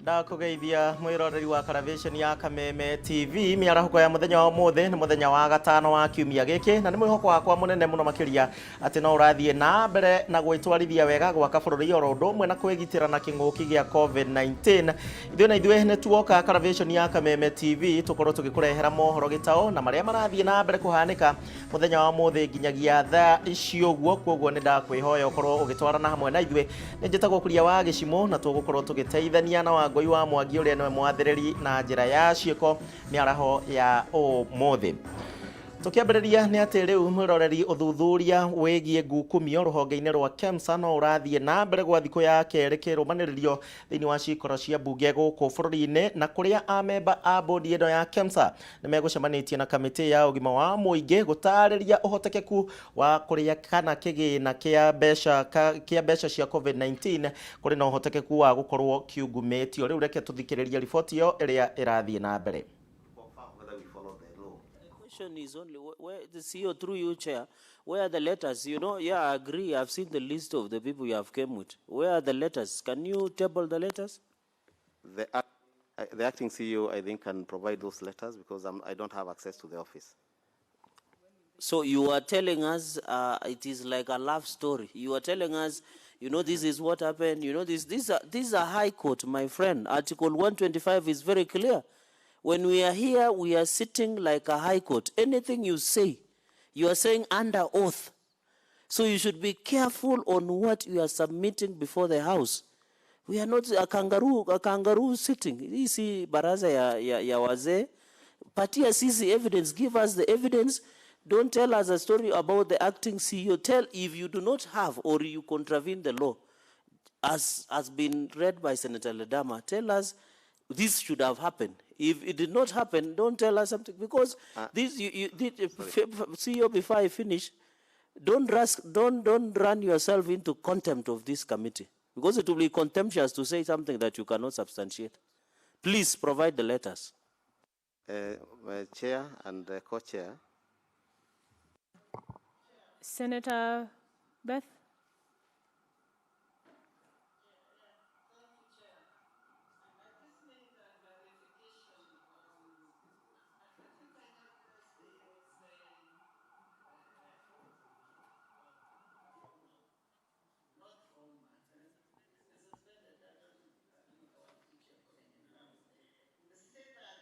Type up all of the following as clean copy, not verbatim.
Ndakugeithia mwiroreri wa Karavation ya Kameme TV. Miarahũko ya muthenya wa umuthi ni muthenya wa gatano wa kiumia giki, na ni mwihoko wakwa munene muno makiria ati no urathie na mbere na gwitwarithia wega gwaka bururi oro undu umwe na kwigitira na king'uki gia COVID-19. Ithuĩ na ithuĩ nĩ tuoka Karavation ya Kameme TV tukorwo tugikurehera mohoro gitao na maria marathie na mbere kuhanika muthenya wa umuthi nginyagia thaa ici uguo. Koguo nĩ ndakwihoya ukorwo ugitwarana hamwe na ithuĩ. Nĩ njĩtagwo Kuria wa Gĩcimũ na tũgũkorwo tũgĩteithania na Wangũi wa Mwangi ũrĩa nĩwe mwathĩrĩri na njĩra ya ciĩko mĩaraho ya ũmũthĩ. Tũkĩambĩrĩria nĩ atĩ rĩu mwĩroreri, ũthuthuria wĩgiĩ ngukumio rũhonge-inĩ rwa KEMSA no ũrathiĩ na mbere gwa thikũ ya kerĩ kĩrũmanĩrĩrio thĩinĩ wa cikoro cia mbunge gũkũ bũrũri-inĩ, na kũrĩa amemba a bodi ĩno ya KEMSA nĩ megũcemanĩtie na kamĩtĩ ya ũgima wa mũingĩ gũtarĩria ũhotekeku wa kũrĩa kana kĩgĩna kĩa mbeca cia COVID-19 kũrĩ na ũhotekeku wa gũkorwo kiungumĩtio. Rĩu reke tũthikĩrĩrie riboti ĩyo ĩrĩa ĩrathiĩ na mbere. Whether we follow the law. The question is only where the CEO, through you, Chair, where are the letters? Yeah, I agree. I've seen the list of the people you have came with. Where are the letters? Can you table the letters? The acting CEO, I think, can provide those letters because I don't have access to the office. So you are telling us it is like a love story. You are telling us, this is what happened. This is a high court, my friend. Article 125 is very clear. When we are here, we are sitting like a high court. Anything you say, you are saying under oath. So you should be careful on what you are submitting before the house. We are not a kangaroo sitting. Hii si baraza ya wazee. Patia sisi evidence. Give us the evidence. Don't tell us a story about the acting CEO. Tell if you do not have or you contravene the law, as has been read by Senator Ledama, tell us this should have happened. If it did not happen, don't tell us something because this you did CEO, before I finish, don't risk, don't run yourself into contempt of this committee because it will be contemptuous to say something that you cannot substantiate. Please provide the letters. Chair and co-chair. Senator Beth? Say that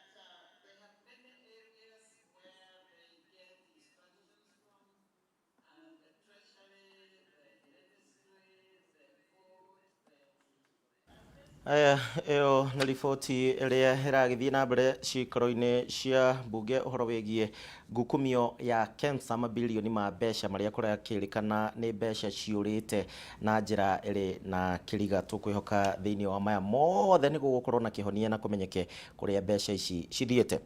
they have many areas where they get instructions from, and the treasury, the ministry, the board, the Aya, ĩyo nĩ riboti ĩrĩa ĩragĩthiĩ na mbere cikaro-inĩ cia mbunge ũhoro wĩgiĩ ngukumio ya KEMSA, mabilioni ma mbeca marĩa kũrakĩrĩkana nĩ mbeca ciũrĩte na njĩra ĩrĩ na kĩriga. Tũkwĩhoka thĩinĩ wa maya mothe nĩ gũgũkorwo na kĩhonia na kũmenyeke kũrĩa mbeca ici cithiĩte.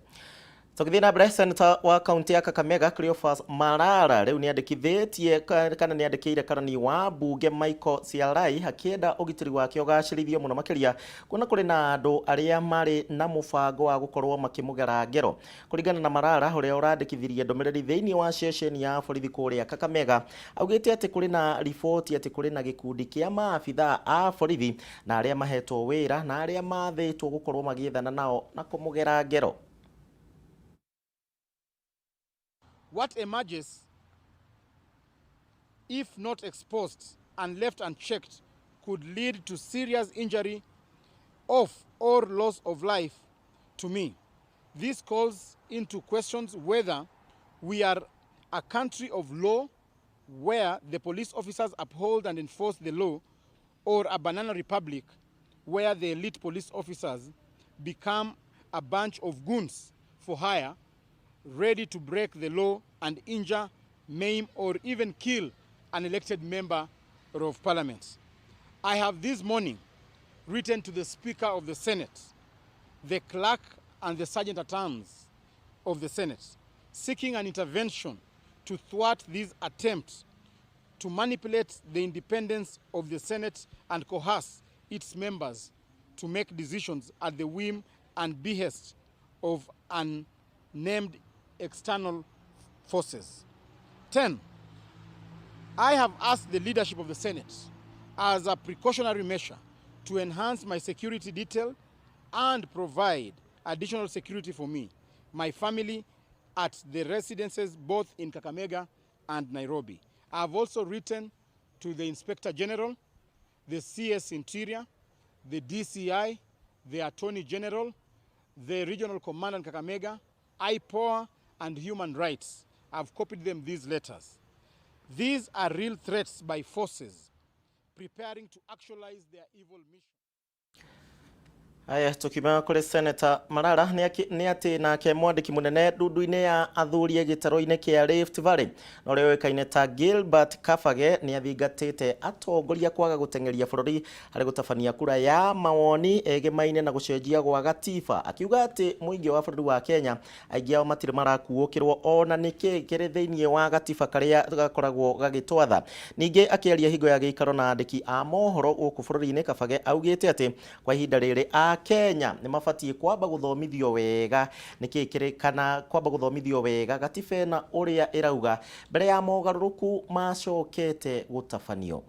Tũgĩthiĩ na mbere, senator wa kaunti ya Kakamega Cleophas Malala rĩu nĩ andĩkithĩtie kana nĩ andĩkĩire karani wa mbunge Michael Sialai akĩenda ũgitĩri wake ũgacĩrithio mũno makĩria, kuona kũrĩ na andũ arĩa marĩ na mũbango wa gũkorwo makĩmũgera ngero. Kũringana na Malala, ũrĩa ũrandĩkithirie ndũmĩrĩri thĩinĩ wa ceceni ya borithi kũrĩa Kakamega, augĩte atĩ kũrĩ na riboti atĩ kũrĩ na gĩkundi kĩa maabithaa a borithi na arĩa mahetwo wĩra na arĩa mathĩtwo gũkorwo magĩethana nao na kũmũgera ngero. What emerges, if not exposed and left unchecked, could lead to serious injury of or loss of life to me. This calls into questions whether we are a country of law where the police officers uphold and enforce the law, or a banana republic where the elite police officers become a bunch of goons for hire, ready to break the law and injure, maim, or even kill an elected member of parliament. I have this morning written to the Speaker of the Senate, the Clerk and the Sergeant at Arms of the Senate, seeking an intervention to thwart these attempts to manipulate the independence of the Senate and coerce its members to make decisions at the whim and behest of unnamed external forces. 10. I have asked the leadership of the Senate, as a precautionary measure, to enhance my security detail. and provide additional security for me, my family, at the residences both in Kakamega and Nairobi. I have also written to the Inspector General, the CS Interior, the DCI, the Attorney General, the Regional Commander in Kakamega, IPOA, and Human Rights. I've copied them these letters. These are real threats by forces preparing to actualize their evil mission. Aya, tukiuma kuri Senator Malala nĩ atĩ nake mwandĩki mũnene ndundu-inĩ ya athuri gĩtarũ-inĩ kĩa Rift Valley na ũrĩa ũĩkaine ta Gilbert Kabage nĩ athingatĩte atongoria kwaga gũteng'eria bũrũri harĩ gũtabania kura ya mawoni ĩgĩmaine na gũcenjia gwa gatiba, akiuga atĩ mũingĩ wa bũrũri wa Kenya aingĩ ao matirĩ marakuũkĩrwo ona nĩkĩ kĩrĩ thĩinĩ wa gatiba karĩa gakoragwo gagĩtwatha. Ningĩ akĩaria hingo ya gĩikaro na andĩki a mohoro gũkũ bũrũri-inĩ, Kabage augĩte atĩ kwa ihinda rĩrĩ a Kenya nĩ mabatiĩ kwamba gũthomithio wega nĩkĩ kĩrĩ kana kwamba gũthomithio wega gatiba ĩna ũrĩa ĩrauga mbere ya mogarũrũku macokete gũtabanio.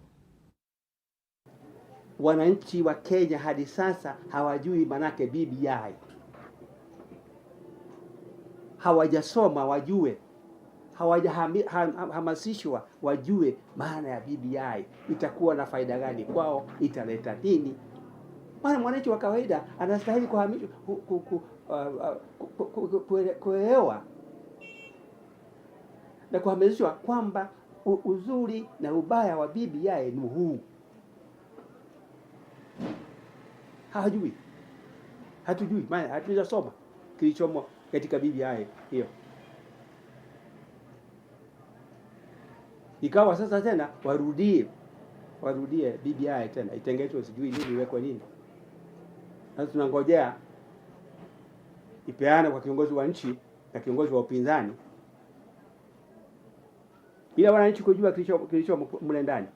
Wananchi wa Kenya hadi sasa hawajui manake BBI, hawajasoma wajue, hawajahamasishwa wajue maana ya BBI, itakuwa na faida gani kwao, italeta nini. Maana mwananchi wa kawaida anastahili kuhamishwa kuelewa na kuhamasishwa kwamba uzuri na ubaya wa BBI ni huu. Hawajui, hatujui, maana hatujasoma kilichomo katika BBI hiyo. Ikawa sasa tena warudie BBI tena itengenezwe, sijui nini, iwekwe nini. Sasa tunangojea ipeane kwa kiongozi wa nchi na kiongozi wa upinzani, bila wananchi kujua kilicho mle ndani.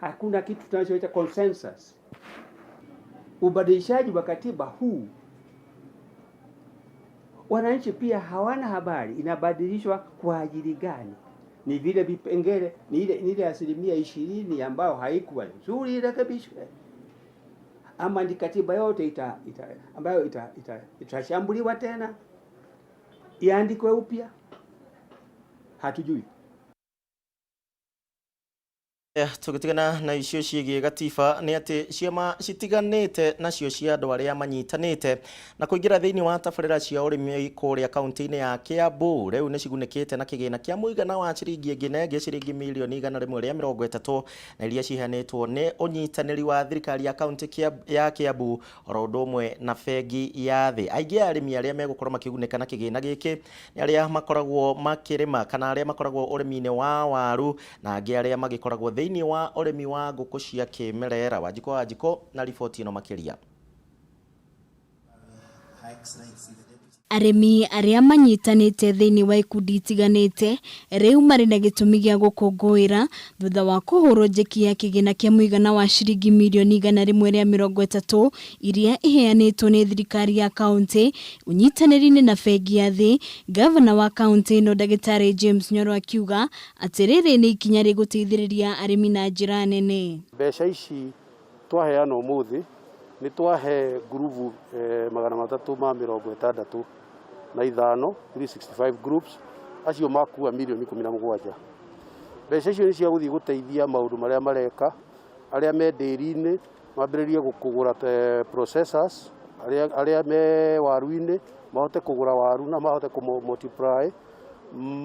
Hakuna kitu tunachoita consensus. Ubadilishaji wa katiba huu, wananchi pia hawana habari inabadilishwa kwa ajili gani. Ni vile vipengele, ni ile 20% ambayo haikuwa nzuri irekebishwe, ama ni katiba yote ambayo itashambuliwa tena iandikwe upya, hatujui. Tũgĩtigana na icio ciĩgiĩ gatiba nĩ atĩ ciama citiganĩte nacio cia andũ arĩa manyitanĩte na kũingĩra thĩinĩ wa tabarĩra cia ũrĩmi kũrĩa kaunti-inĩ ya Kiambu rĩu nĩ cigunĩkĩte na kĩgĩna kĩa mũigana wa ciringi ĩngĩ na ĩngĩ ciringi mirioni 130 na iria ciheanĩtwo nĩ ũnyitanĩri wa thirikari ya kaunti ya Kiambu oro ũndũ ũmwe na bengi ya thĩ. Aingĩ a arĩmi arĩa megũkorwo makĩgunĩka na kĩgĩna gĩkĩ nĩ arĩa makoragwo makĩrĩma kana arĩa makoragwo ũrĩmi-inĩ wa waru na angĩ arĩa magĩkoragwo thĩinĩ wa ũrĩmi wa ngũkũ cia kĩmerera. Wanjikũ na riboti ĩno makĩria. Arĩmi arĩa manyitanĩte thĩinĩ wa ikundi itiganĩte rĩu marĩ na gĩtũmi gĩa gũkũngũĩra thutha wa kũhũrwo njeki ya kĩgĩna kĩa mũigana wa ciringi mirioni 130 iria iheanĩtwo nĩ thirikari ya kaunti ũnyitanĩri-inĩ na bengi ya thĩ. Gavana wa kaunti ĩno Ndagĩtarĩ James Nyoro akiuga atĩ rĩrĩ nĩ ikinya rĩgũteithĩrĩria arĩmi na njĩra nene. Mbeca ici twaheana ũmũthĩ nĩ twahe ngurubu 365 365 groups acio makua mirioni 17. Mbeca icio nĩ cia gũthiĩ gũteithia maũndũ marĩa mareka, arĩa me ndĩri-inĩ mambĩrĩrie kũgũra processors, arĩa me waru-inĩ mahote kũgũra waru na mahote kũ multiply,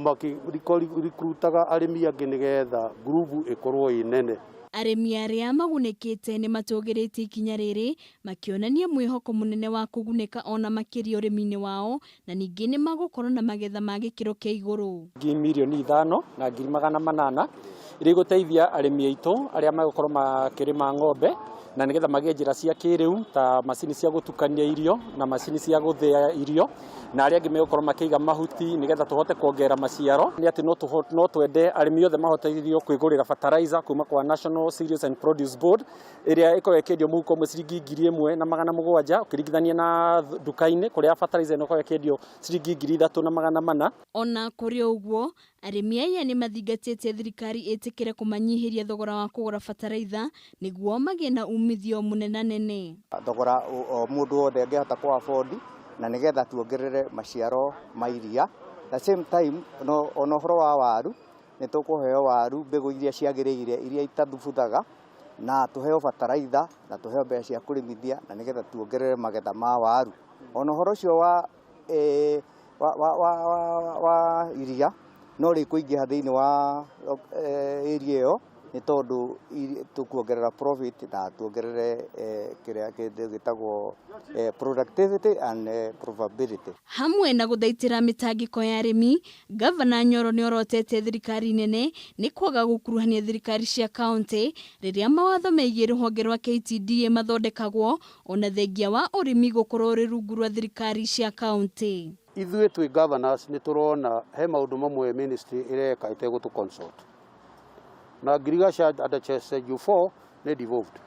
makĩrikrutaga arĩmi angĩ nĩgetha ngurubu ĩkorwo ĩ nene. Arĩmi arĩa magunĩkĩte nĩ matũgĩrĩtie ikinya rĩrĩ makĩonania mwĩhoko mũnene wa kũgunĩka ona makĩria ũrĩmi-inĩ wao na ningĩ nĩ magũkorwo na magetha ma gĩkĩro kĩa igũrũ. Mirioni 5 na ngiri 800 iria igũteithia arĩmi aitũ arĩa megũkorwo makĩrĩma ng'ombe na nĩgetha magĩe njĩra cia kĩrĩu ta macini cia gũtukania irio na macini cia gũthĩa irio, na arĩa angĩ megũkorwo makĩiga mahuti nĩgetha tũhote kuongerera maciaro. Nĩ atĩ no twende arĩmi othe mahoteithio kwĩgũrĩra fertilizer kuma kwa National Cereals and Produce Board ĩrĩa ĩkoragwo ĩkĩendio mũhuko ũmwe ciringi 1700 ũkĩringithania na nduka-inĩ kũrĩa fertilizer ĩno ĩkoragwo ĩkĩendio ciringi 3400. Ona kũrĩ ũguo, arĩmi aya nĩ mathingatĩte thirikari ĩtĩkĩre kũmanyihĩria thogora wa kũgũra bataraitha nĩguo magĩe na umithio umithio munenanene. Thogora o mundu wothe angĩhota ku afford na nigetha tuongerere maciaro ma iria. The same time no ona ũhoro wa waru nĩ tũkũheo waru mbegũ iria ciagĩrĩire iria itathubuthaga na tuheo bataraitha na tuheo mbeca cia kũrĩmithia na nigetha tuongerere magetha ma waru. Ona ũhoro ũcio wa iria no rĩkũingĩha thĩinĩ wa area ĩyo nĩ tondũ tũkuongerera profit na tuongerere kĩrĩa gĩtagwo productivity and profitability. Hamwe na gũthaitĩra mĩtangĩko ya arĩmi, Gavana Nyoro nĩorotete thirikari nene nĩ kwaga gũkuruhania thirikari cia kaunti rĩrĩa mawatho megiĩ rũhonge rwa KTDA mathondekagwo ona thengia wa ũrĩmi gũkorwo ũrĩ rungu rwa thirikari cia kaunti. Ithuĩ twĩ governors nĩ tũrona he maũndũ mamwe ministry ĩreka ĩtegũtũ consult na ngirigaca under Schedule 4 nĩ devolved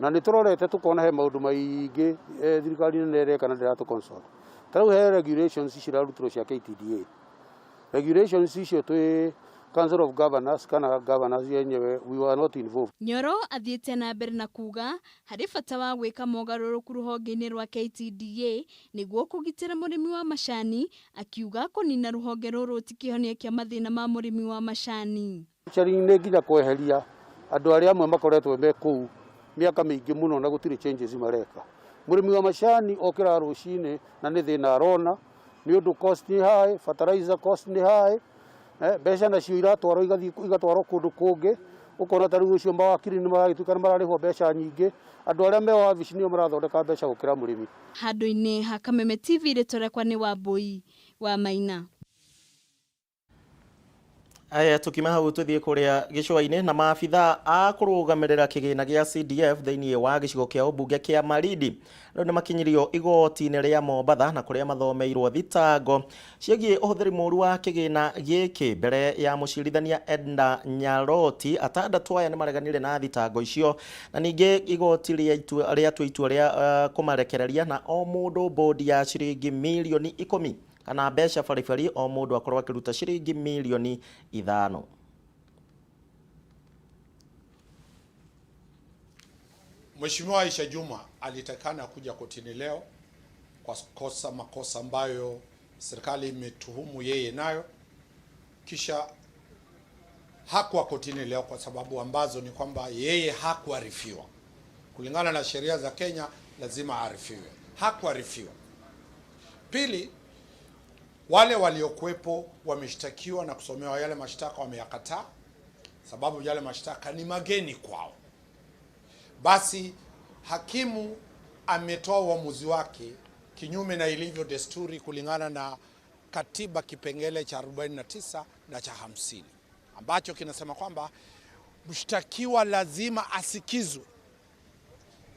na nĩ tũrorete tũkona he maũndũ maingĩ thirikari nene ĩreka na ndĩratũ consult. Ta rĩu he regulations cirarutirwo cia KTDA. Regulations icio twĩ Council of Governors kana governors yenyewe we were not involved. Nyoro athiĩte na mbere na kuga harĩ bata wa gwĩka mogarũrũku rũhonge-inĩ rwa KTDA nĩguo kũgitĩra mũrĩmi wa macani, akiuga kũnina rũhonge rũrũ ti kĩhonia kĩa mathĩna ma mũrĩmi wa macani. Nĩ nginya kweheria andũ arĩa amwe makoretwo me kũu mĩaka mĩingĩ mũno na gũtirĩ changes mareka. Mũrĩmi wa macani okĩra rũcinĩ na nĩ thĩna arona nĩ ũndũ cost nĩ high, fertilizer cost nĩ high, mbeca nacio iratwarwo igathiĩ igatwarwo kũndũ kũngĩ, ũkona ta rĩu ũcio mawakiri nĩ maragĩtuĩka nĩ mararĩhwo mbeca nyingĩ, andũ arĩa me wabici nĩo marathondeka mbeca gũkĩra mũrĩmi. Handũ-inĩ ha Kameme TV rĩtwa rĩakwa nĩ Wambui wa Maina. Aya tukima hau tuthie kuria gicũa-inĩ na maabitha a kũrũgamĩrĩra kĩgĩna gĩa CDF thĩinĩ wa gĩcigo kĩa ũmbunge kĩa Malindi rĩu nĩ makinyirio igoti-inĩ rĩa Mombatha na kũrĩa mathomeirwo thitango ciĩgiĩ ũhũthĩri mũru wa kĩgĩna gĩkĩ mbere ya mũcirithania Edna Nyaroti. Atandatũ aya nĩ mareganire na thitango icio na ningĩ igoti rĩatua itua rĩa kũmarekereria na o mũndũ bodi ya ciringi milioni 10 kana mbeca baribari o mũndũ akorwo akĩruta ciringi milioni 5. Mheshimiwa Aisha Juma alitakana kuja kotini leo kwa kosa makosa ambayo serikali imetuhumu yeye nayo, kisha hakuwa kotini leo kwa sababu ambazo ni kwamba yeye hakuarifiwa. Kulingana na sheria za Kenya lazima aarifiwe. Hakuarifiwa. Pili, wale waliokuwepo wameshtakiwa na kusomewa yale mashtaka wameyakataa, sababu yale mashtaka ni mageni kwao. Basi hakimu ametoa uamuzi wake kinyume na ilivyo desturi kulingana na katiba kipengele cha 49 na cha 50 ambacho kinasema kwamba mshtakiwa lazima asikizwe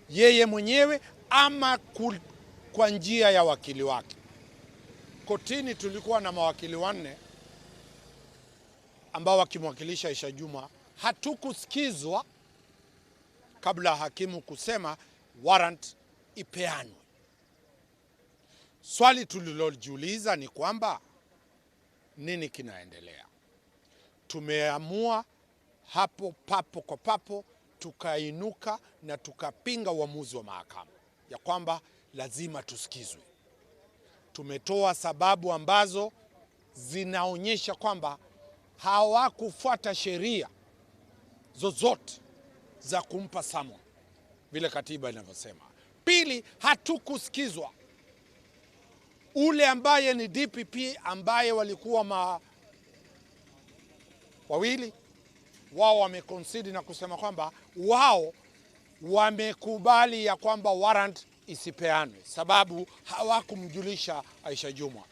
yeye mwenyewe ama kwa njia ya wakili wake. Kotini tulikuwa na mawakili 4 ambao wakimwakilisha Aisha Juma. Hatukusikizwa kabla hakimu kusema warrant ipeanwe. Swali tulilojiuliza ni kwamba nini kinaendelea? Tumeamua hapo papo kwa papo, tukainuka na tukapinga uamuzi wa mahakama ya kwamba lazima tusikizwe. Tumetoa sababu ambazo zinaonyesha kwamba hawakufuata sheria zozote za kumpa summon vile katiba inavyosema. Pili, hatukusikizwa. Ule ambaye ni DPP ambaye walikuwa wawili wao wameconcede na kusema kwamba wao wamekubali ya kwamba warrant isipeanwe sababu hawakumjulisha Aisha Juma.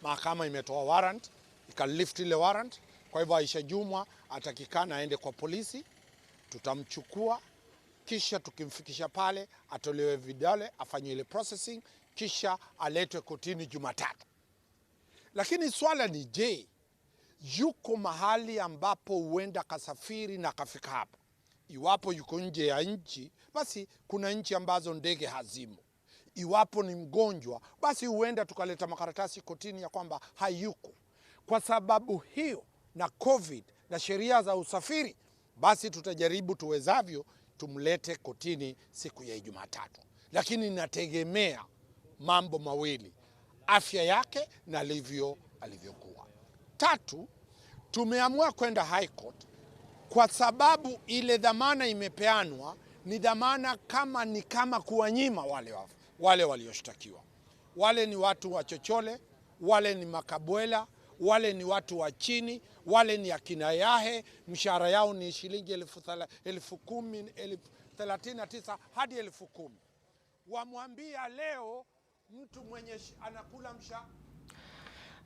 Mahakama imetoa warrant, ikalift ile warrant. Kwa hivyo Aisha Juma atakikana aende kwa polisi, tutamchukua, kisha tukimfikisha pale atolewe vidole, afanye ile processing, kisha aletwe kotini Jumatatu. Lakini swala ni je, yuko mahali ambapo huenda kasafiri na kafika hapa? Iwapo yuko nje ya nchi, basi kuna nchi ambazo ndege hazimo. Iwapo ni mgonjwa, basi huenda tukaleta makaratasi kotini ya kwamba hayuko. Kwa sababu hiyo na COVID na sheria za usafiri, basi tutajaribu tuwezavyo tumlete kotini siku ya Jumatatu, lakini nategemea mambo mawili, afya yake na alivyokuwa. Tatu, tumeamua kwenda High Court kwa sababu ile dhamana imepeanwa ni dhamana kama ni kama kuwanyima wale walioshtakiwa. Wale ni watu wa chochole, wale ni makabwela, wale ni watu wa chini, wale ni akina Yahe, mshahara yao ni shilingi 10,000, 39,000 hadi 10,000. Wamwambia leo mtu mwenye anakula mshahara.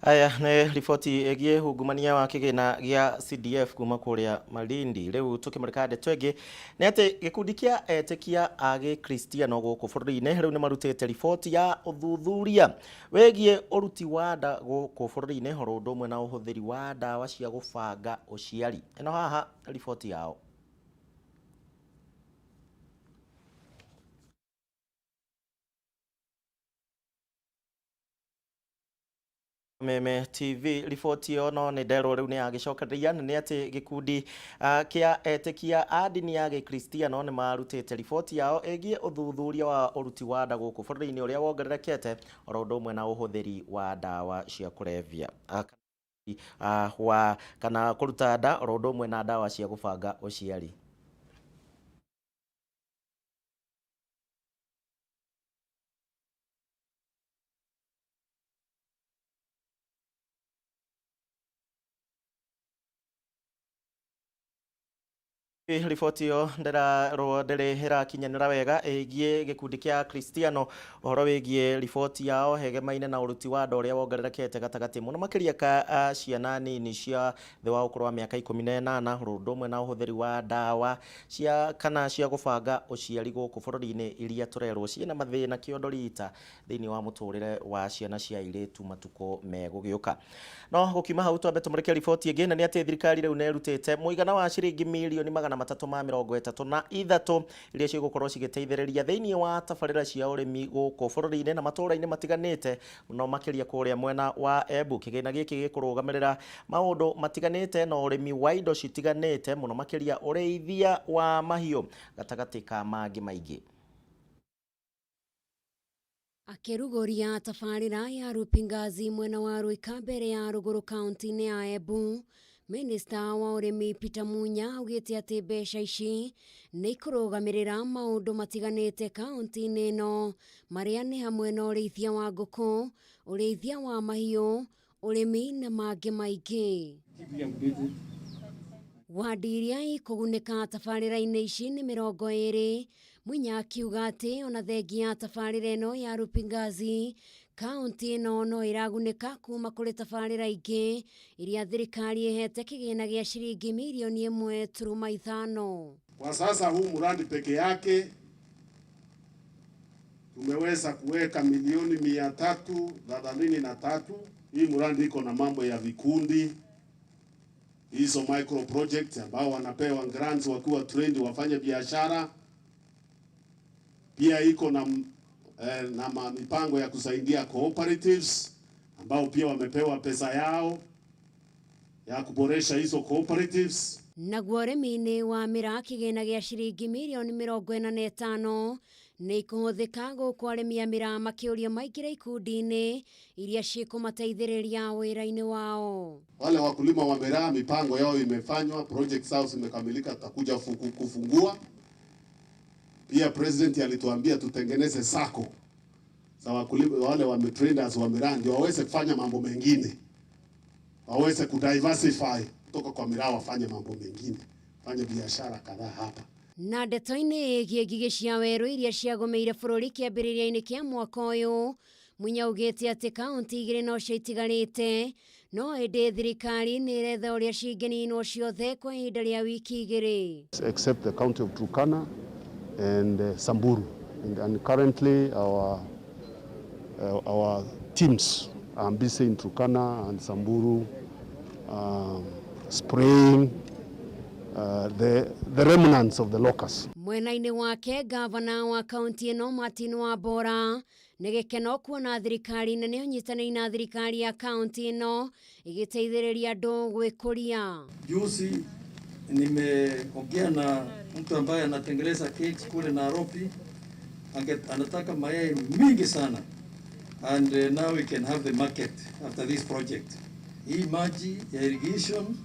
Aya nĩ riboti ĩgiĩ ungumania wa kĩgĩna gĩa CDF kuma kũrĩa Malindi. Rĩu tũkĩmũrĩka ndeto ĩngĩ nĩ atĩ gĩkundi kĩa etĩkia a gĩkristiano gũkũ bũrũri-inĩ rĩu nĩ marutĩte riboti ya ũthuthuria wĩgiĩ ũruti wa nda gũkũ bũrũri-inĩ oro ũndũ ũmwe na ũhũthĩri wa ndawa cia gũbanga ũciari. Ĩno haha riboti yao. Meme TV riboti ĩyo no nĩ nderwo rĩu nĩ yagĩcokereria na nĩ atĩ gĩkundi kĩa etĩkia a ndini ya gĩkristiano nĩ marutĩte riboti yao ĩgiĩ ũthuthuria wa ũruti wa nda gũkũ bũrũri-inĩ ũrĩa wongererekete oro ũndũ ũmwe na ũhũthĩri wa ndawa cia kũrebia wa kana kũruta nda oro ũndũ ũmwe na ndawa cia gũbanga ũciari. Riboti ĩyo ndĩrarwo ndĩrĩ ĩrakinyanĩra wega ĩgiĩ gĩkundi kĩa Kristiano ũhoro wĩgiĩ riboti yao hegemaine na ũruti wa nda ũrĩa wongererekete gatagatĩ mũno makĩria ka ciana nini cia thĩ wa ũkũrũ wa mĩaka 18 ũndũ ũmwe na ũhũthĩri wa ndawa cia kana cia gũbanga ũciari gũkũ bũrũri-inĩ iria tũrerwo ciĩna mathĩna kĩondo rita thĩinĩ wa mũtũrĩre wa ciana cia airĩtu matukũ megũgĩũka. No gũkiuma hau twambe tũmũrĩke riboti ĩngĩ na nĩ atĩ thirikari rĩu nĩ ĩrutĩte mũigana wa ciringi mirioni 333 iria cigũkorwo cigĩteithĩrĩria thĩinĩ wa tabarĩra cia ũrĩmi gũkũ bũrũri-inĩ na matũũra-inĩ matiganĩte mũno makĩria kũrĩa mwena wa Embu. Kĩgĩna gĩkĩ gĩkũrũgamĩrĩra maũndũ matiganĩte na ũrĩmi wa indo citiganĩte mũno makĩria ũrĩithia wa mahiũ gatagatĩ ka mangĩ maingĩ. Akĩrugũria tabarĩra ya Rupingazi mwena wa Ruika mbere ya rũgũrũ kaunti-inĩ ya Embu, Minista wa ũrĩmi Peter Munya augĩte atĩ mbeca ici nĩ ikũrũgamĩrĩra maũndũ matiganĩte kaunti-inĩ ĩno marĩa nĩ hamwe na ũrĩithia wa ngũkũ, ũrĩithia wa mahiũ, ũrĩmi na mangĩ maingĩ. Wadi iria ikũgunĩka tabarĩra-inĩ ici nĩ 20. Munya akiuga atĩ ona thengia tabarĩra ĩno ya Rupingazi kaunti ĩno no ĩragunĩka kuma kũrĩ tabarĩra ingĩ iria thirikari ĩhete kĩgĩna gĩa ciringi mirioni 1.5. Kwa sasa huu mradi peke yake tumeweza kuweka milioni 333. Hii mradi iko na mambo ya vikundi, hizo micro projects ambao wanapewa grants wakiwa trained wafanye biashara. Pia iko na mipango ya kusaidia cooperatives ambao pia wamepewa pesa yao ya kuboresha hizo cooperatives. Naguo ũrĩmi-inĩ wa miraa kĩgĩna gĩa ciringi mirioni 45 nĩ ikũhũthĩka gũkũ arĩmi a miraa makĩũrio maingĩre ikundi-inĩ iria cikũmateithĩrĩria wĩra-inĩ wao. Wale wakulima wa miraa mipango yao imefanywa, project zao zimekamilika, tutakuja kufungua. Pia president alituambia tutengeneze sako za wakulima wale wa traders wa miraa ndio waweze kufanya mambo mengine, waweze kudiversify kutoka kwa miraa wafanye mambo mengine, fanye biashara kadhaa hapa. Na ndeto-inĩ ĩgiĩ ngigĩ cia werũ iria ciagũmĩire bũrũri kĩambĩrĩria-inĩ kĩa mwaka ũyũ, Munya augĩte atĩ kaunti igĩrĩ no cio itigarĩte, no ĩndĩ thirikari nĩ ĩretha ũrĩa cingĩninwo ciothe kwa ihinda rĩa wiki igĩrĩ. Except the county of Turkana and Samburu, and currently our teams are busy in Turkana and Samburu spraying the remnants of the locusts. Mwena-inĩ wake gavana wa kaunti ĩno Martin Wambora nĩ gĩkeno kuona thirikari nene ũnyitanĩri na thirikari ya kaunti ĩno ĩgĩteithĩrĩria andũ gwĩkũria. Juzi Nimeongea na mtu ambaye anatengeneza cakes kule Nairobi, anataka mayai mingi sana and now we can have the market after this project. Hii maji ya irrigation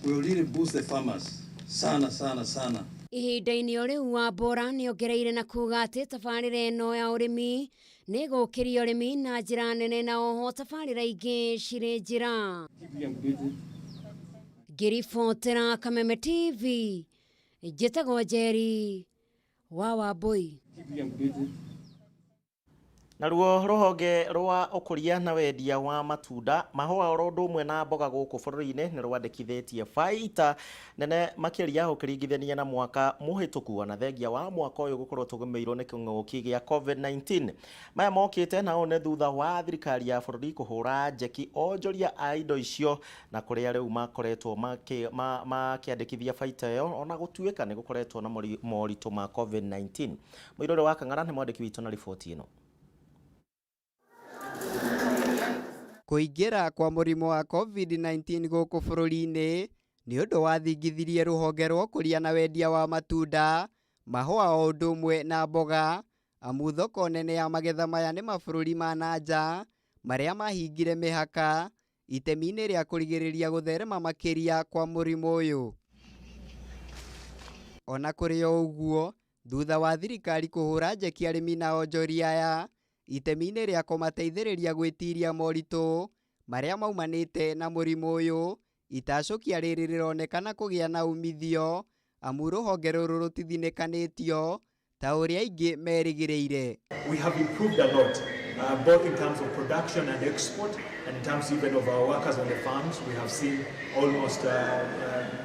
will really boost the farmers sana sana sana. Ihinda-inĩ o rĩu Wambora nĩongereire na kuga atĩ tabarĩra ĩno ya ũrĩmi nĩ ĩgũkĩria ũrĩmi na njĩra nene na oho tabarĩra ingĩ cirĩ njĩra. Ngĩribotera Kameme TV njĩtagwo Njeri wa Wambui. Naruo rũhonge rwa ũkũria na wendia wa matunda, mahũa oro ũndũ ũmwe na mboga gũkũ bũrũri-inĩ nĩ rwandĩkithĩtie baita nene makĩria ũkĩringithania na mwaka mũhĩtũku, ona thengia wa mwaka ũyũ gũkorwo tũgũmĩirwo nĩ kĩng'ũki gĩa COVID-19. Maya mokĩte na ũũ nĩ thutha wa thirikari ya bũrũri kũhũra njeki onjoria a indo icio, na kũrĩa rĩu makoretwo makĩandĩkithia baita ĩyo ona gũtuĩka nĩ gũkoretwo na moritũ ma COVID-19. Mũirũrĩ wa Kang'ara nĩ mwandĩki witũ na riboti ĩno. Kũingĩra kwa mũrimũ wa COVID-19 gũkũ bũrũri-inĩ nĩ ũndũ wathingithirie rũhonge rwa ũkũria na wendia wa matunda, mahũa o ũndũ ũmwe na mboga, amu thoko nene ya magetha maya nĩ mabũrũri ma na nja marĩa mahingire mĩhaka itemi-inĩ rĩa kũrigĩrĩria gũtherema makĩria kwa mũrimũ ũyũ. Ona kũrĩ o ũguo, thutha wa thirikari kũhũra njeki arĩmi na onjoria aya itemi-inĩ rĩa kũmateithĩrĩria gwĩtiria moritũ marĩa maumanĩte na mũrimũ ũyũ, itacũkia rĩrĩ rĩronekana kũgĩa na umithio amu rũhonge rũrũ rũtithinĩkanĩtio ta ũrĩa aingĩ merĩgĩrĩire. We have improved a lot, both in terms of production and export, and in terms even of our workers on the farms. We have seen almost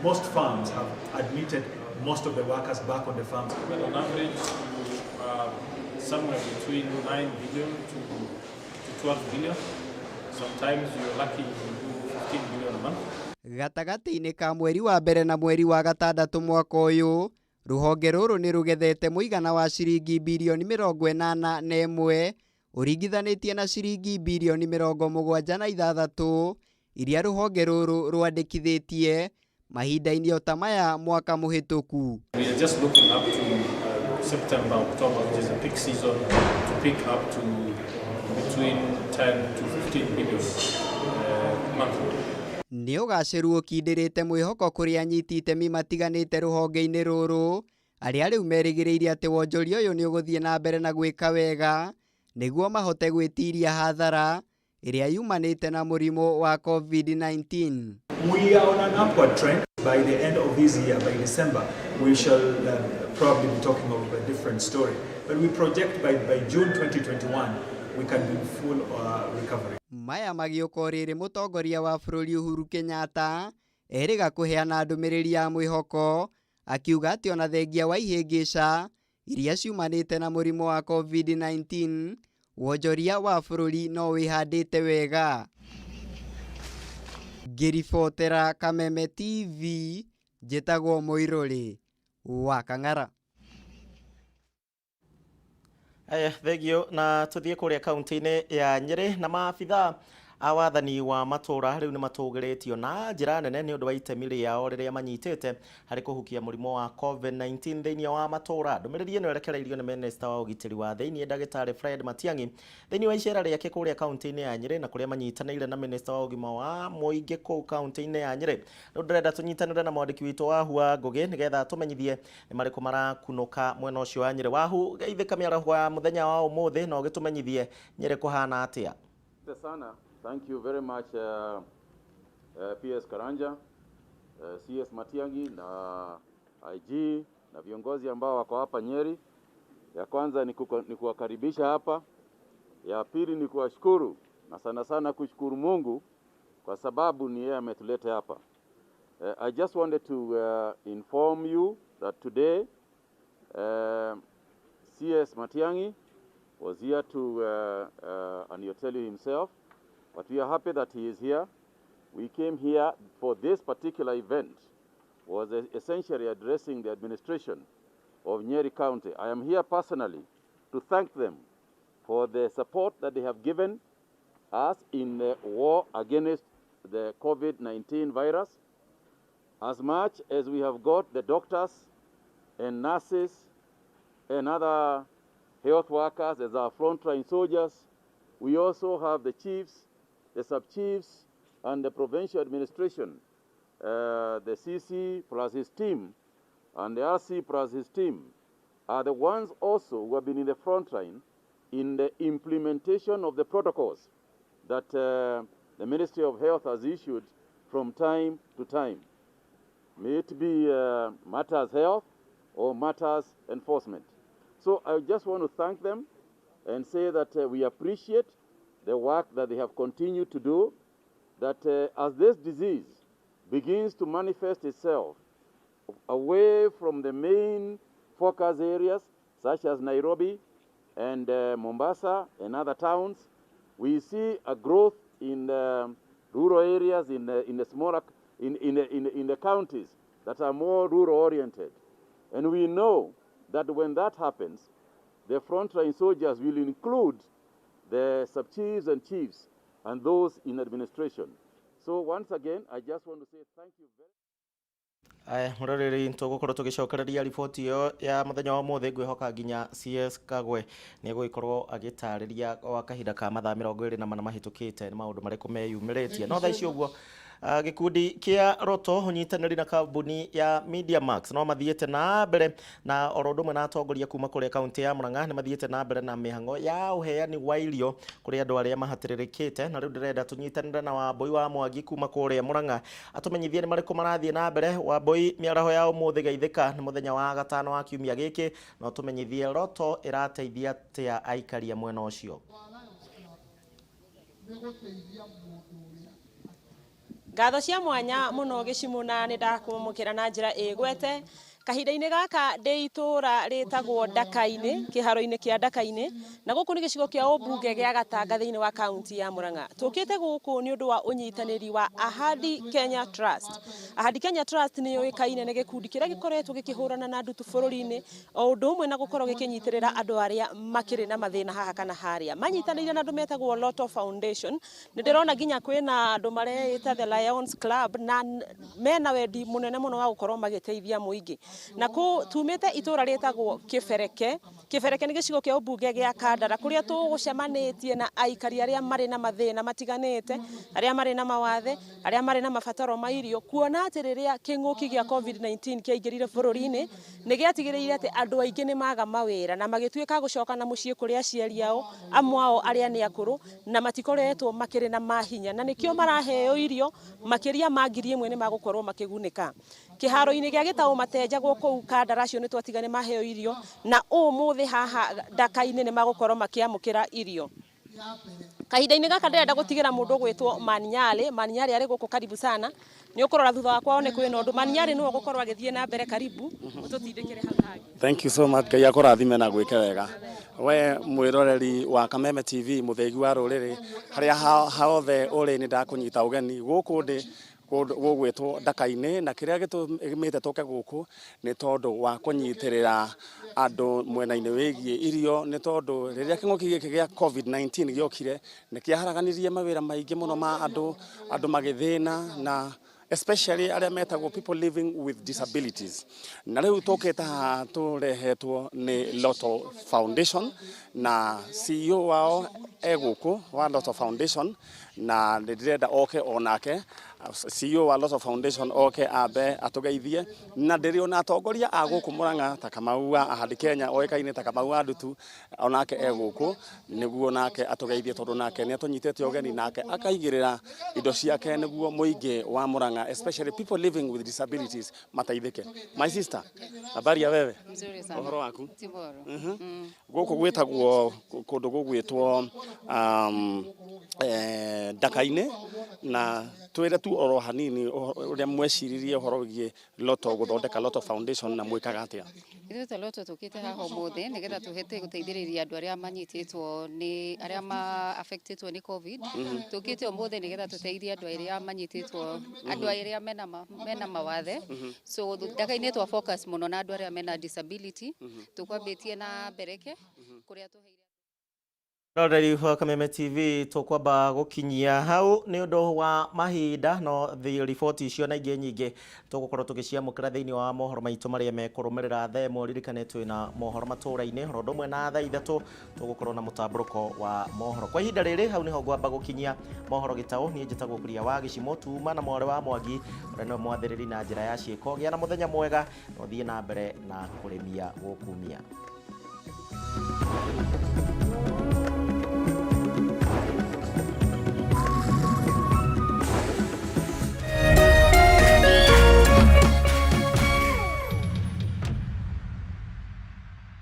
most farms have admitted most of the workers back on the farms. But on average, you are somewhere between 9 billion to 12 billion. Sometimes you're lucky you do 15 billion a month. Gatagatĩ-inĩ ka mweri wa mbere na mweri wa gatandatũ mwaka ũyũ, rũhonge rũrũ nĩ rũgethete mũigana wa ciringi birioni 81 ũringithanĩtie na ciringi birioni 76 iria rũhonge rũrũ rwandĩkithĩtie mahinda-inĩ o ta maya mwaka mũhĩtũku. We are just looking up to September, October, which is a peak season, to pick up to between 10 to 15 billion monthly. Nĩ ũgacĩru ũkindĩrĩte mwĩhoko kũrĩ anyiti itemi matiganĩte rũhonge-inĩ rũrũ arĩa rĩu merĩgĩrĩire atĩ wonjoria ũyũ nĩ ũgũthiĩ na mbere na gwĩka wega nĩguo mahote gwĩtiria hathara ĩrĩa yumanĩte na mũrimũ wa COVID-19. We are on an upward trend. By the end of this year, by December, we shall probably be talking of a different story. But we project by June 2021, we can be in full recovery. Maya magĩũka o rĩrĩ mũtongoria wa bũrũri Uhuru Kenyatta erĩga kũheana ndũmĩrĩri ya mwĩhoko akiuga atĩ ona thengia wa ihĩngĩca iria ciumanĩte na mũrimũ wa COVID-19 wonjoria wa bũrũri no wĩhandĩte wega. Ngĩribotera Kameme TV njĩtagwo Mũirũrĩ wa Kang'ara. Aya, thengio na tuthiĩ kũrĩa kaunti-inĩ ya Nyĩrĩ na maabitha a wathani wa matũra rĩu nĩ matũgĩrĩtio na njĩra nene nĩ ũndũ wa itemi rĩao rĩrĩa manyitĩte harĩ kũhukia mũrimũ wa COVID-19 thĩinĩ wa matũra. Ndũmĩrĩri ĩno ĩrekereirio nĩ minista wa ũgitĩri wa thĩinĩ ndagĩtarĩ Fred Matiang'i thĩinĩ wa icera rĩake kũrĩa kaunti-inĩ ya Nyĩrĩ na kũrĩa manyitanĩire na minista wa ũgima wa mũingĩ kũu kaunti-inĩ ya Nyĩrĩ. Rĩu ndĩrenda tũnyitanĩre na mwandĩki witũ Wahu wa Ngũgĩ nĩgetha tũmenyithie nĩ marĩkũ marakunũka mwena ũcio wa Nyĩrĩ. Wahu, geithĩka mĩaraho ya mũthenya wa ũmũthĩ na ũgĩtũmenyithie Nyĩrĩ kũhana atĩa. Sana. Thank you very much, PS Karanja, CS Matiang'i na IG na viongozi ambao wako hapa Nyeri. Ya kwanza ni kuwakaribisha hapa. Ya pili ni kuwashukuru na sana sana kushukuru Mungu kwa sababu ni yeye ametuleta hapa. I just wanted to inform you that today CS Matiang'i was here to, and he'll tell you himself, but we are happy that he is here. We came here for this particular event, was essentially addressing the administration of Nyeri County. I am here personally to thank them for the support that they have given us in the war against the COVID-19 virus. As much as we have got the doctors and nurses and other health workers as our frontline soldiers, we also have the chiefs, the sub-chiefs, and the provincial administration, the CC plus his team, and the RC plus his team, are the ones also who have been in the front line in the implementation of the protocols that the Ministry of Health has issued from time to time. May it be matters health or matters enforcement. So I just want to thank them and say that we appreciate the work that they have continued to do, that as this disease begins to manifest itself away from the main focus areas such as Nairobi and Mombasa and other towns, we see a growth in the rural areas, in the smaller, in the counties that are more rural oriented. And we know that when that happens, the frontline soldiers will include the sub-chiefs and chiefs and those in administration. So once again, I just want to say thank you very much. Aya muroreri tugukorwo tugicokereria riboti iyo ya muthenya wa muthi ngwihoka nginya CS Kagwe ni egũgĩkorwo agĩtarĩria gwa kahinda ka mathaa 24 mahĩtũkĩte nĩ maũndũ marĩkũ meyumĩrĩtie. No thaa ici ũguo gĩkundi kĩa Roto ũnyitanĩri na kambuni ya Media Max no mathiĩte na mbere na oro ũndũ ũmwe na atongoria kuma kũrĩa kaunti ya Murang'a nĩ mathiĩte na mbere na mĩhang'o ya ũheani wa irio kũrĩ andũ arĩa mahatĩrĩrĩkĩte. Na rĩu ndĩrenda tũnyitanĩre na Wambui wa Mwangi kuma kũrĩa Murang'a atũmenyithie nĩ marĩkũ marathiĩ na mbere. Wambui, mĩaraho ya ũmũthĩ geithĩka, nĩ mũthenya wa gatano wa kiumia gĩkĩ, no tũmenyithie Roto ĩrateithia atĩa aikari a mwena ũcio. Ngatho cia mwanya muno gĩcimũ nĩ ndakwamũkĩra na njĩra ĩgwete kahinda-inĩ gaka ndĩ itũra rĩtagwo Ndaka-inĩ, kĩharo-inĩ kĩa Ndaka-inĩ, na gũkũ nĩ gĩcigo kĩa ũmbunge gĩa Gatanga thĩinĩ wa kaunti ya Murang'a. Tũkĩte gũkũ nĩ ũndũ wa ũnyitanĩri wa Ahadi Kenya Trust. Ahadi Kenya Trust nĩ yũĩkaine nĩ gĩkundi kĩrĩa gĩkoretwo gĩkĩhũrana na ndutu bũrũri-inĩ, o ũndũ ũmwe na gũkorwo gĩkĩnyitĩrĩra andũ arĩa makĩrĩ na mathĩna haha kana harĩa. Manyitanĩire na andũ metagwo Lotto Foundation. Nĩ ndĩrona nginya kwĩna andũ mareĩta The Lions Club, na mena wendi mũnene mũno wa gũkorwo magĩteithia mũingĩ. Na kũ tumĩte itũra rĩtagwo Kĩbereke. Kĩbereke nĩ gĩcigo kĩa ũmbunge gĩa Kandara, kũrĩa tũgũcemanĩtie na aikari arĩa marĩ na mathĩna matiganĩte, arĩa marĩ na mawathe, arĩa marĩ na mabataro ma irio, kuona atĩ rĩrĩa kĩng'ũki gĩa COVID-19 kĩaingĩrire bũrũri-inĩ nĩ gĩatigĩrĩire atĩ andũ aingĩ nĩ maga mawĩra na magĩtuĩka gũcoka na mũciĩ kũrĩ aciari ao, amwe ao arĩa nĩ akũrũ na matikoretwo makĩrĩ na mahinya, na nĩkĩo maraheo irio makĩria ma 1000 nĩ magũkorwo makĩgunĩka. Kĩharo-inĩ gĩa Gĩtaũ matenjagwo kũu Kandara acio nĩ twatiga nĩ maheo irio, na ũmũthĩ haha Ndaka-inĩ nĩ magũkorwo makĩamũkĩra irio. Kahinda-inĩ gaka ndĩrenda gũtigĩra mũndũ ũgwĩtwo Maninyarĩ. Maninyarĩ arĩ gũkũ karibu sana, nĩ ũkũrora thutha wakwa one kwĩna ũndũ. Maninyarĩ nĩwe ũgũkorwo agĩthiĩ na mbere, karibu ũtũtindĩkĩre hau hangĩ. Thank you so much. Ngai akũrathime na gwĩke wega. We mwĩroreri wa Kameme TV, mũthĩgi wa rũrĩrĩ, harĩa hothe ũrĩ, nĩ ndakũnyita ũgeni gũkũ ndĩ kũndũ gũgwĩtwo Ndaka-inĩ, na kĩrĩa gĩtũmĩte tũke gũkũ nĩ tondũ wa kũnyitĩrĩra andũ mwena-inĩ wĩgiĩ irio, nĩ tondũ rĩrĩa kĩng'ũki gĩkĩ gĩa COVID-19 gĩokire nĩ kĩaharaganirie mawĩra maingĩ mũno ma andũ, andũ magĩthĩna, na especially arĩa metagwo people living with disabilities. Na rĩu tũkĩte haha tũrehetwo nĩ Lotto Foundation, na CEO wao e gũkũ wa Lotto Foundation, na nĩ ndĩrenda oke onake CEO wa Lotto Foundation oke ambe atũgeithie, na ndĩrĩ ona atongoria a gũkũ Murang'a ta Kamau wa Ahadi Kenya oĩkaine ta Kamau wa Ndutu, onake e gũkũ nĩguo nake atũgeithie, tondũ nake nĩ atũnyitĩte ũgeni nake akaigĩrĩra indo ciake nĩguo mũingĩ wa Murang'a, especially people living with disabilities, mateithĩke. My sister, habari ya wewe? Mzuri sana. Ũhoro waku? Tiboro. Gũkũ gwĩtagwo kũndũ gũgwĩtwo Ndaka-inĩ, na twĩre tu oro hanini ũrĩa mweciririe ũhoro wĩgiĩ Lotto, gũthondeka Lotto Foundation, na mwĩkaga atĩa? Ithuĩ ta Lotto tũkĩte haha ũmũthĩ nĩgetha tũhote gũteithĩrĩria andũ arĩa manyitĩtwo nĩ arĩa ma affectĩtwo nĩ COVID. Tũkĩte ũmũthĩ nĩgetha tũteithie andũ arĩa manyitĩtwo, andũ arĩa mena mawathe. So Ndaka-inĩ twa focus mũno na andũ arĩa mena disability. Tũkwambĩtie na Mbereke kũrĩa tũheire Roreri wa Kameme TV, tũkwamba gũkinyia hau nĩ ũndũ wa mahinda, no riboti icio na ingĩ nyingĩ tũgũkorwo tũgĩciamũkĩra thĩinĩ wa mohoro maitũ marĩa mekũrũmĩrĩra. Thaa 1, ririkane twĩna mohoro matũra-inĩ, oro ũndũ ũmwe na thaa 3 tũgũkorwo na mũtambũrũko wa mohoro. Kwa ihinda rĩrĩ, hau nĩho ngwamba gũkinyia mohoro gĩtaũ. Niĩ njĩtagwo Kuria wa Gĩcimo, tuma na mwarĩ wa Mwangi ũrĩa nĩwe mwathĩrĩri na njĩra ya ciĩko. Gĩa na mũthenya mwega na ũthiĩ na mbere na kũrĩmia gũkumia.